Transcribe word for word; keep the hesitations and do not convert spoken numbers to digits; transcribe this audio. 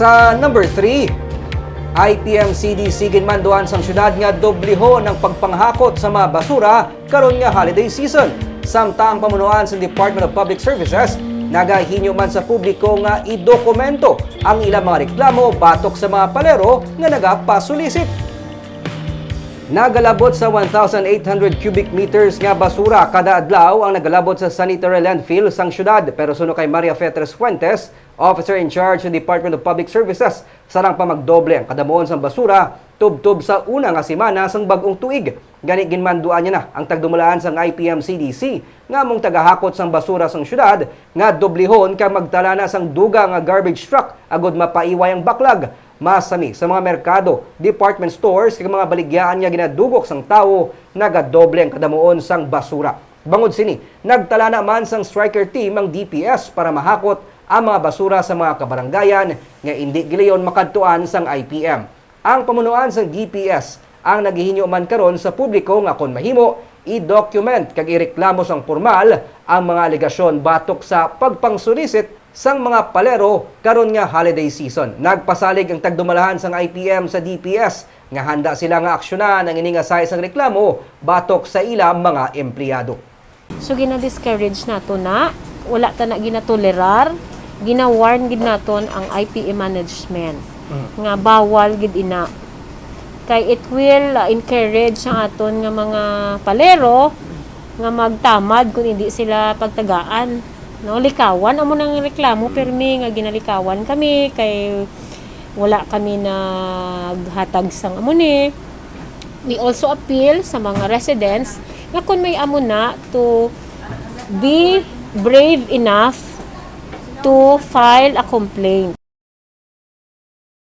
Sa number three, I P M C D C ginmanduan sang syudad nga doblihon ang pagpanghakot sa mga basura karon nga holiday season. Samtang ang pamunuan sa Department of Public Services nagahinyo man sa publiko nga idokumento ang ilang mga reklamo batok sa mga palero nga nagapasulisit. Nagalabot sa one thousand eight hundred cubic meters nga basura kada adlaw ang nagalabot sa sanitary landfill sang syudad, pero suno kay Maria Fetres Fuentes, officer in charge sa Department of Public Services, sarang pa magdoble ang kadamuon sang basura tubtob sa una nga semana sang bag-ong tuig. Gani, ginmanduan niya na ang tagdumalahan sang I P M C D C nga among tagahakot sang basura sang syudad nga doblihon kag magtala na sang dugang nga garbage truck agud mapaiway ang baklag. Masami sa mga merkado, department stores, kag mga baligyaan nga ginadugok sang tawo, nagadoble ang kadamuon sang basura. Bangod sini, nagtala na man sang striker team ang D P S para mahakot ang mga basura sa mga kabarangayan nga indi gilayon makadtuan sang I P M. Ang pamunuan sang D P S ang nagahinyo man karon sa publiko nga kon mahimo, i-document kag ireklamo sang pormal ang mga alegasyon batok sa pagpangsulisit sang mga palero karon nga holiday season. Nagpasalig ang tagdumalahan sang I P M sa D P S nga handa sila nga aksyonan ang ini nga size sang reklamo batok sa ila mga empleyado. So, gina-discourage nato na, wala ta na ginatolerar, gina-warn gid naton ang I P M management Mm. nga bawal gid ina. Kay it will, uh, encourage ang aton nga mga palero nga magtamad kung hindi sila pagtagaan. No, likawan amo nang reklamo, Mm. pirmi nga ginalikawan kami kay wala kami naghatag sang amo ni. We also appeal sa mga residents nga kung may amo na, to be brave enough to file a complaint.